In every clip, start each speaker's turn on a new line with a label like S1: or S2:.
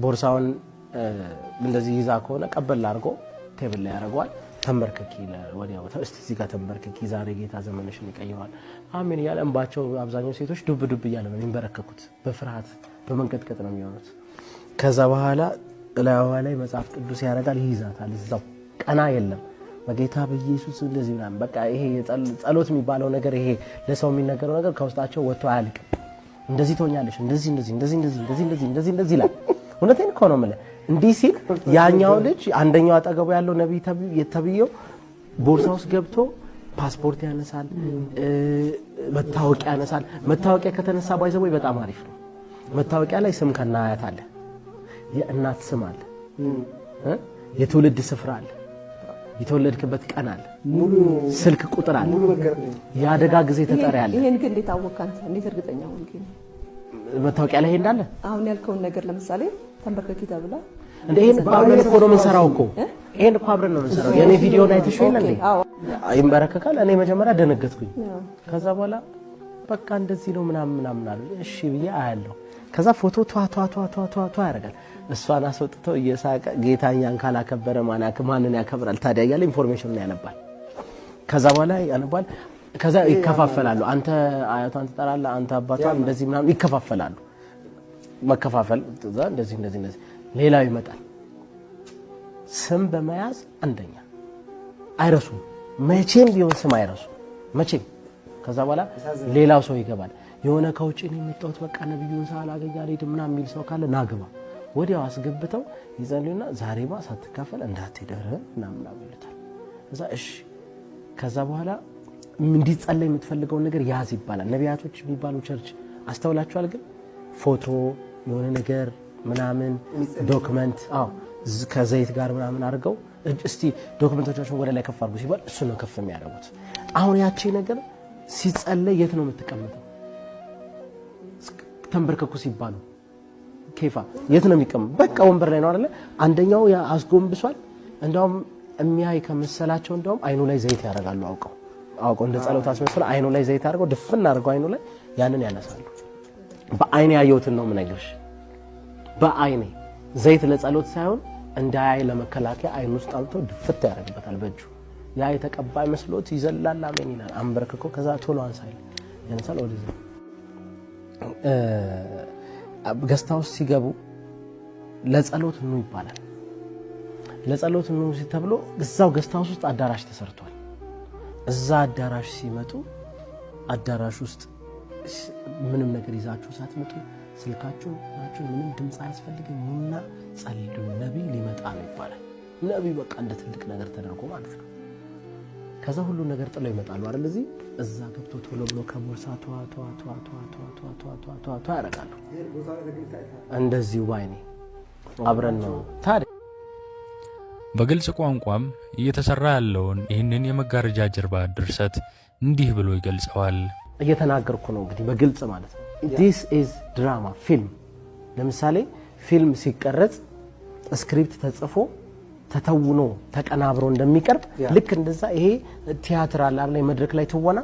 S1: ቦርሳውን እንደዚህ ይዛ ከሆነ ቀበል አድርጎ table ላይ ያደርገዋል። ተንበርከኪ፣ ወዲያው እስቲ እዚህ ጋር ተንበርከኪ፣ ዛሬ ጌታ ዘመንሽን ይቀይረዋል፣ አሜን እያለ እንባቸው፣ አብዛኛው ሴቶች ዱብ ዱብ እያለ ነው የሚንበረከኩት። በፍርሃት በመንቀጥቀጥ ነው የሚሆኑት። ከዛ በኋላ እላይዋ ላይ መጽሐፍ ቅዱስ ያደርጋል፣ ይይዛታል። እዛው ቀና የለም፣ በጌታ በኢየሱስ እንደዚህ ምናምን። በቃ ይሄ ጸሎት የሚባለው ነገር፣ ይሄ ለሰው የሚነገረው ነገር ከውስጣቸው ወጥቶ አያልቅም። እንደዚህ ትሆኛለሽ፣ እንደዚህ እንደዚህ እንደዚህ እንደዚህ እንደዚህ እንደዚህ እንደዚህ እንደዚህ ይላል። እውነቴን እኮ ነው የምልህ። እንዲህ ሲል ያኛው ልጅ፣ አንደኛው አጠገቡ ያለው ነቢይ ተብዬው ቦርሳ ውስጥ ገብቶ ፓስፖርት ያነሳል፣ መታወቂያ ያነሳል። መታወቂያ ከተነሳ by the way በጣም አሪፍ ነው። መታወቂያ ላይ ስም ከነአያት አለ፣ የእናት ስም አለ፣ የትውልድ ስፍራ አለ፣ የተወለድክበት ቀን አለ፣ ስልክ ቁጥር አለ፣ የአደጋ ጊዜ ተጠሪ አለ።
S2: ይሄን ግን እንዴት አወቅህ አንተ? እንዴት እርግጠኛ ሆንክ?
S1: መታወቂያ ላይ ይሄ እንዳለ?
S2: አሁን ያልከውን ነገር፣ ለምሳሌ ተንበርከኪ ተብላ
S1: እንደ ይሄን አብረን እኮ ነው የምንሰራው እኮ፣ ይሄን እኮ አብረን ነው የምንሰራው። የኔ ቪዲዮ ላይ አይተሽው የለ እንዴ? ይንበረከካል። እኔ መጀመሪያ ደነገጥኩኝ። ከዛ በኋላ በቃ እንደዚህ ነው ምናምን ምናምን አሉ። እሺ ብዬ አያለሁ። ከዛ ፎቶ ቷ ቷ ቷ ቷ ቷ ቷ ያደርጋል። እሷን አስወጥቶ እየሳቀ ጌታ እኛን ካላከበረ ማንን ያከብራል ታዲያ እያለ information ኑን ያነባል። ከዛ በኋላ ያነባል። ከዛ ይከፋፈላሉ። አንተ አያቷን ትጠራለህ፣ አንተ አባቷን፣ እንደዚህ ምናምን ይከፋፈላሉ። መከፋፈል እንደዚህ እንደዚህ እንደዚህ። ሌላው ይመጣል። ስም በመያዝ አንደኛ፣ አይረሱም። መቼም ቢሆን ስም አይረሱም። መቼም። ከዛ በኋላ ሌላው ሰው ይገባል። የሆነ ከውጭ ነው የመጣሁት፣ በቃ ነብዩን ሳላገኝ አልሄድም ምናምን የሚል ሰው ካለ ናግባ፣ ወዲያው አስገብተው ይጸልዩና ዛሬማ ሳትካፈል እንዳትሄድ ምናምን ምናምን ይሉታል። እዛ እሺ። ከዛ በኋላ እንዲጸለይ የምትፈልገውን ነገር ያዝ ይባላል። ነቢያቶች የሚባሉ church አስተውላችኋል? ግን ፎቶ፣ የሆነ ነገር ምናምን document፣ አዎ፣ ከዘይት ጋር ምናምን አድርገው እስቲ document ኦቻቸውን ወደ ላይ ከፍ አድርጉ ሲባል እሱ ነው ከፍ የሚያደርጉት። አሁን ያቺ ነገር ሲጸለይ የት ነው የምትቀመጠው? ተንበርከኩ ሲባሉ ኬፋ የት ነው የሚቀመጥ? በቃ ወንበር ላይ ነው አይደለ? አንደኛው አስጎንብሷል። እንደውም የሚያይ ከመሰላቸው እንደውም አይኑ ላይ ዘይት ያደርጋሉ። አውቀው አውቀው እንደ ጸሎት አስመስለው አይኑ ላይ ዘይት አድርገው፣ ድፍን አድርገው አይኑ ላይ ያንን ያነሳሉ። በአይኔ ያየሁትን ነው የምነግርሽ። በአይኔ ዘይት ለጸሎት ሳይሆን እንዳያይ ለመከላከያ አይኑ ውስጥ አምጥቶ ድፍት ያደርግበታል በእጁ። ያ የተቀባ መስሎት ይዘላል፣ አሜን ይላል። አንበርክኮ ከዛ ቶሎ አንሳ ይላል፣ ያነሳል። ወደዛ guest house ሲገቡ ለጸሎት ኑ ይባላል። ለጸሎት ኑ ተብሎ እዛው guest house ውስጥ አዳራሽ ተሰርቷል። እዛ አዳራሽ ሲመጡ አዳራሽ ውስጥ ምንም ነገር ይዛችሁ ሳትመጡ፣ ስልካችሁ ናችሁ፣ ምንም ድምፅ አያስፈልግም፣ ኑና ጸልዩ፣ ነቢይ ሊመጣ ነው ይባላል። ነቢይ በቃ እንደ ትልቅ ነገር ተደርጎ ማለት ነው። ከዛ ሁሉ ነገር ጥለው ይመጣሉ አይደል? እዚህ እዛ ገብቶ ቶሎ ብሎ ከቦርሳ ቷ ቷ ቷ ቷ ቷ ቷ ቷ ቷ ቷ ቷ ያደርጋሉ። እንደዚሁ ባይኔ አብረን ነው ታዲያ።
S3: በግልጽ ቋንቋም እየተሰራ ያለውን ይህንን የመጋረጃ ጀርባ ድርሰት እንዲህ ብሎ ይገልጸዋል።
S1: እየተናገርኩ ነው እንግዲህ በግልጽ ማለት ነው። This is drama፣ ፊልም። ለምሳሌ ፊልም ሲቀረጽ script ተጽፎ ተተውኖ ተቀናብሮ እንደሚቀርብ ልክ እንደዛ ይሄ ቲያትር አለ አይደል? የመድረክ ላይ ትወና፣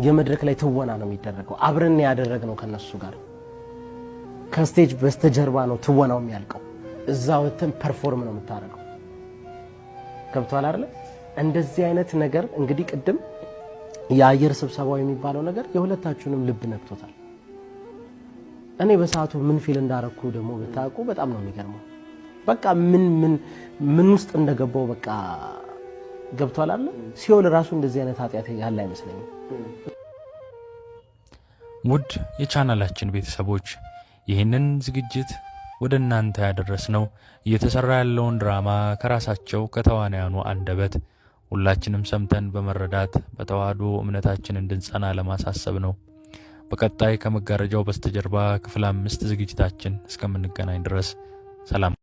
S1: የመድረክ ላይ ትወና ነው የሚደረገው። አብረን ያደረግነው ከነሱ ጋር ከ stage በስተጀርባ ነው ትወናው የሚያልቀው። እዛ ወጥተን perform ነው የምታደርገው። ገብቶሃል አይደለ? እንደዚህ አይነት ነገር እንግዲህ ቅድም የአየር ስብሰባው የሚባለው ነገር የሁለታችሁንም ልብ ነክቶታል። እኔ በሰዓቱ ምን feel እንዳረኩ ደግሞ ብታውቁ በጣም ነው የሚገርመው። በቃ ምን ምን ምን ውስጥ እንደገባው በቃ ገብቷል አለ። ሲኦል ራሱ እንደዚህ አይነት ኃጢአት ያለ አይመስለኝም።
S3: ውድ የቻናላችን ቤተሰቦች፣ ይህንን ዝግጅት ወደ እናንተ ያደረስነው እየተሰራ ያለውን ድራማ ከራሳቸው ከተዋንያኑ አንደበት ሁላችንም ሰምተን በመረዳት በተዋህዶ እምነታችን እንድንጸና ለማሳሰብ ነው። በቀጣይ ከመጋረጃው በስተጀርባ ክፍል 5 ዝግጅታችን እስከምንገናኝ ድረስ ሰላም።